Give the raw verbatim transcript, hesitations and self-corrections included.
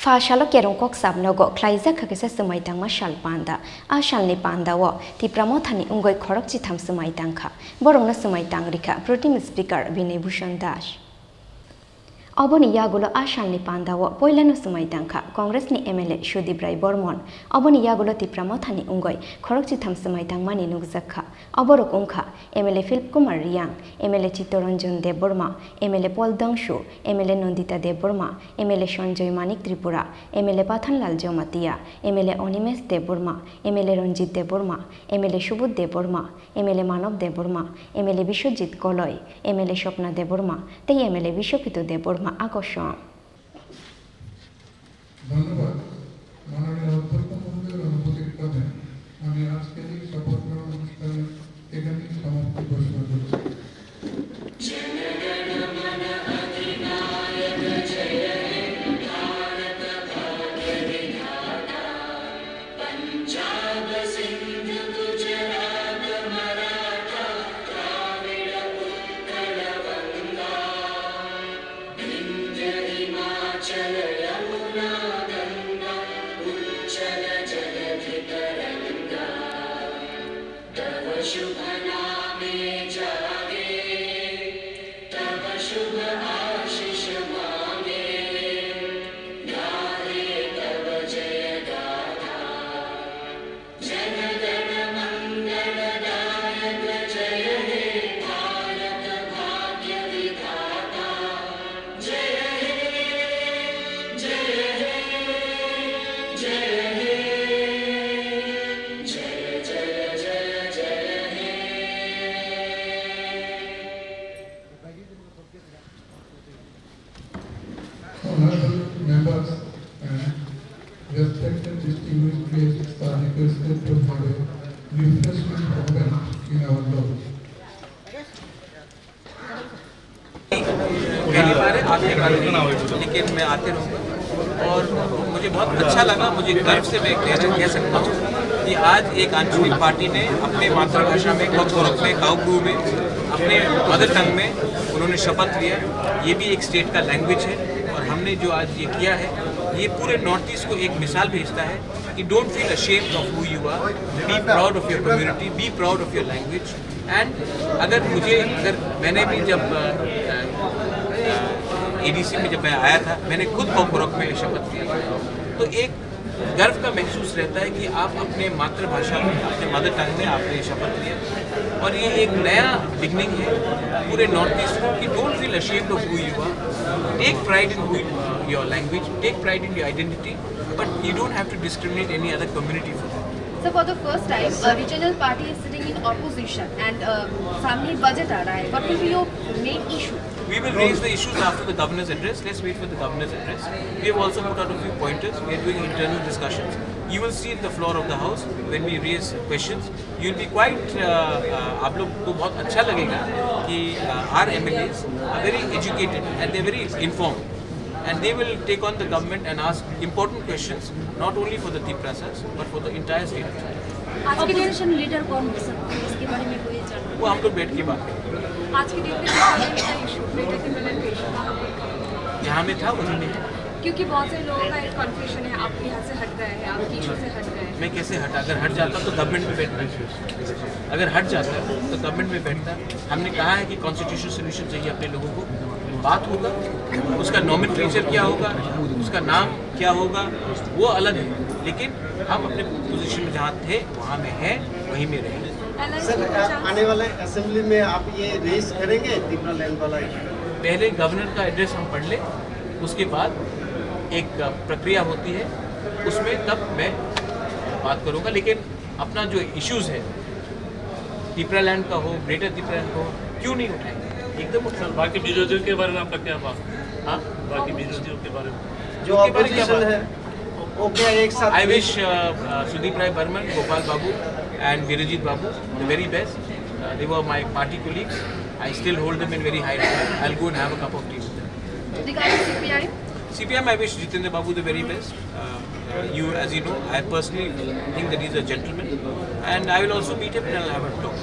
Pha salo Kerong Koksap nogo khlaijak kha kisa swmai tangma sal panda. A salni panda o Tipra Mothani wngwi khorok chitham swmai tangkha. Borokno swmai tang rikha Protem Speaker Binay Bhushan Das. Oboni yagulo a salni panda o poilano swmai tangkha Congress ni M L A Sudip Rai Bormon. Oboni yagulo Tipra Mothani wngwi khorok chitham swmai tangmani nukjak kha. Oborok wngkha M L A Philip Kumar Riyang, M L A Chittaranjan Debbarma, M L A Paul Dangsu, M L A Nandita Debbarma, M L A Sanjoy Manik Tripura, M L A Pathanlal Jamatia, M L A Animesh Debbarma, M L A Ranjit Debbarma, M L A Subodh Debbarma, M L A Manav Debbarma, M L A Biswajit Koloi, M L A Swapna Debbarma tei M L A Biswaketu Debbarma a kosong. ধন্যবাদ। মাননীয় অধ্যক্ষ মহোদয়ের অনুমতিক্রমে আমি আজকের এই শপথ গ্রহণ অনুষ্ঠানের এখানেই সমাপ্তি ঘোষণা করছি। Honorable members and respected distinguished guests are requested to have a refreshment open in our lodge. पहली बार है, आखिरी बार है, लेकिन मैं आते रहूँगा और मुझे बहुत अच्छा लगा। मुझे गर्व से मैं कह, कह सकता हूँ कि आज एक आंचलिक पार्टी ने अपने मातृभाषा में, कोकबोरोक में, काउब्रू में, अपने मदर टंग में उन्होंने शपथ लिया। ये भी एक स्टेट का लैंग्वेज है और हमने जो आज ये किया है, ये पूरे नॉर्थ ईस्ट को एक मिसाल भेजता है कि don't feel ashamed of who you are, be proud of your community, be proud of your language। And अगर मुझे, अगर मैंने भी जब एडीसी में जब मैं आया था, मैंने खुद कोकबोरोक में शपथ लिया था, तो एक गर्व का महसूस रहता है कि आप अपने मातृभाषा में, अपने मदर टंग में आपने शपथ लिया और ये एक नया बिगनिंग है पूरे नॉर्थ ईस्ट को कि don't feel ashamed of who you are, take pride in who your language, take pride in your identity, but you don't have to discriminate any other community for that. So for the first time, a regional party is sitting in opposition and uh, सामने बजट आ रहा है. What will be your main issue? We will raise the issues after the governor's address. Let's wait for the governor's address. We have also put out a few pointers. We are doing internal discussions. You will see in the floor of the house when we raise questions. You'll be quite, uh, uh, आप लोग को बहुत अच्छा लगेगा कि uh, our M L As are very educated and they're very informed. And they will take on the government and ask important questions, not only for the Tiprasas, but for the entire state of Jharkhand. आज के opposition leader कौन हो सकते हैं, इसके बारे में कोई चर्चा? वो हम लोग बैठ के बात करेंगे। आज के डेट पे टिप्रा लैंड का इशू, ग्रेटर टिप्रा लैंड का इशू वहाँ पर, जहाँ में था वहीं में है। क्योंकि बहुत से लोगों का एक कन्फ्यूजन है, आप यहाँ से हट गए हैं, आपके इशू से हट गए हैं। मैं कैसे हटा? अगर हट जाता तो गवर्नमेंट में बैठता। अगर हट जाता तो गवर्नमेंट में बैठता। हमने कहा है कि कॉन्स्टिट्यूशनल सॉल्यूशन चाहिए अपने लोगों को। बात होगा, उसका नॉमेनक्लेचर क्या होगा, उसका नाम क्या होगा, वो अलग है, लेकिन हम अपने पोजीशन में जहाँ थे वहाँ में हैं, वहीं में रहेंगे। सर, आने वाले असेंबली में आप ये रेज करेंगे तिप्रा लैंड वाला इशू? पहले गवर्नर का एड्रेस हम पढ़ लें, उसके बाद एक प्रक्रिया होती है, उसमें तब मैं बात करूँगा। लेकिन अपना जो इश्यूज है, टिप्रा लैंड का हो, ग्रेटर टिप्रा लैंड का हो, क्यों नहीं उठाएंगे? एकदम उठा। बाकी विरोधियों के बारे में आपका क्या बात? हाँ? बाकी विरोधियों के बारे में? जो उनके बारे में क्या ऑपोजिशन बात? है, वो क्या एक साथ I wish uh, uh, Sudeep Rai Barman, Gopal Babu, and Birajit Babu the very best. Uh, they were my party colleagues. I still hold them in very high regard. I'll go and have a cup of tea with them. Regarding C P I M? C P I M, I wish Jitendra Babu the very best. Uh, uh, you, as you know, I personally think that he's a gentleman, and I will also meet him and I'll have a talk.